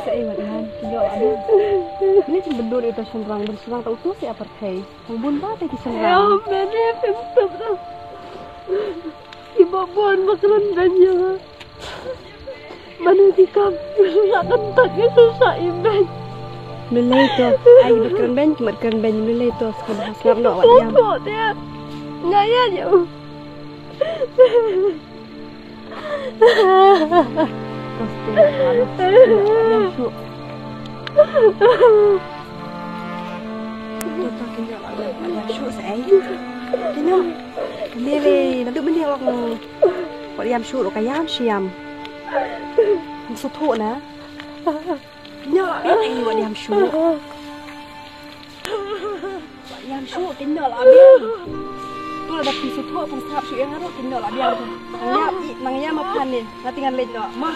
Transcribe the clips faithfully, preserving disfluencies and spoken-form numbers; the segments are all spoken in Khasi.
Sa ei wat ngan ki ïoh la dei. Ni kin byndur ito shynrang, bynshynrang ta uto sa ïa pyrthei. Hang bun ba te ki shynrang. Ïa, mene pyntup dah. Ki ba bun ba kren beiñ ïa nga. Mane ki kam ki susah kyntak ki susah i beiñ. Mlei to, ai ki ba kren beiñ, ki mat kren beiñ, mlei to, skam ha sngap noh wat ïam. Ko te. Nga ïa ïa u. Wat ïam shuh ruh ka ïam shi ïam. Sngewthuh na. Wat ïam shuh. Ïam shuh, kin noh la biang. Tu lada phi sngewthuh, phi sngap shuh ïa nga ruh, kin noh la biang. Nang ïam, nang ïam ma phan ne, nga te ngan leit noh. Ma.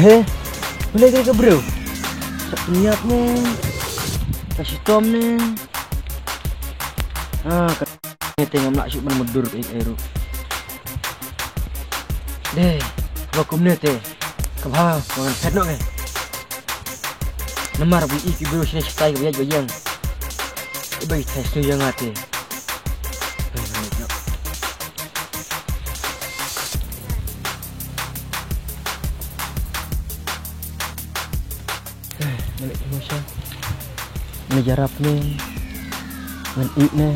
He, balei ka briew? Sa pynïap ne? Ka shitom ne? Ah, ka te ngam lah shuh ban mutdur ka ei ruh. Dei, ba kumne te. Ka bha, ba ngan phet noh ka. Namar ba i ki briew shane shatai ka ba ïaid ba ïeng. Ba i thai snu ïa nga te. Ngan ïarap ne, ngan ïeh ne.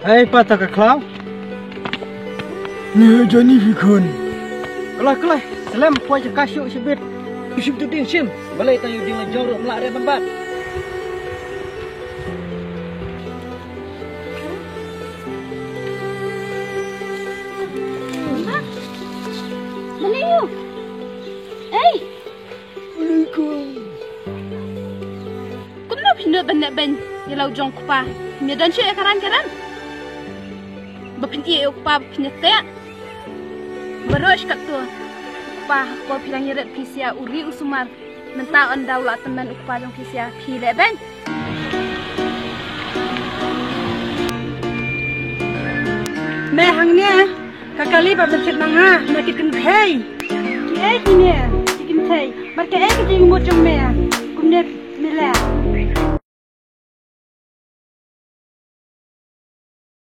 Hei, pata ka khlaw. Ni jani hi khun. Khlai, khlai. Salam, poi jaka shu shibit. Shim tu ding shim. Balei ta yu ding la jor, mla re ban bat. Mana yu? Ei! Kumno phi nud ban leh beiñ ïa la u jong u kpa? Phim ïa don shuh ïa ka rang ka ram. Ba phin ïeh ïa u kpa ba phin ïa teh. Baroh shi katto. U kpa ha ka por phi dang ïaret phi sha u ri u sumar. Mynta ynda u la tymmen u kpa jong phi sha phi leh beiñ. Me hangne, ka kali ba pynthit ma nga, na ki kynthei. Ki ei kine, ki kynthei. Bad ka ei ka jingmut jong me, kumne me leh.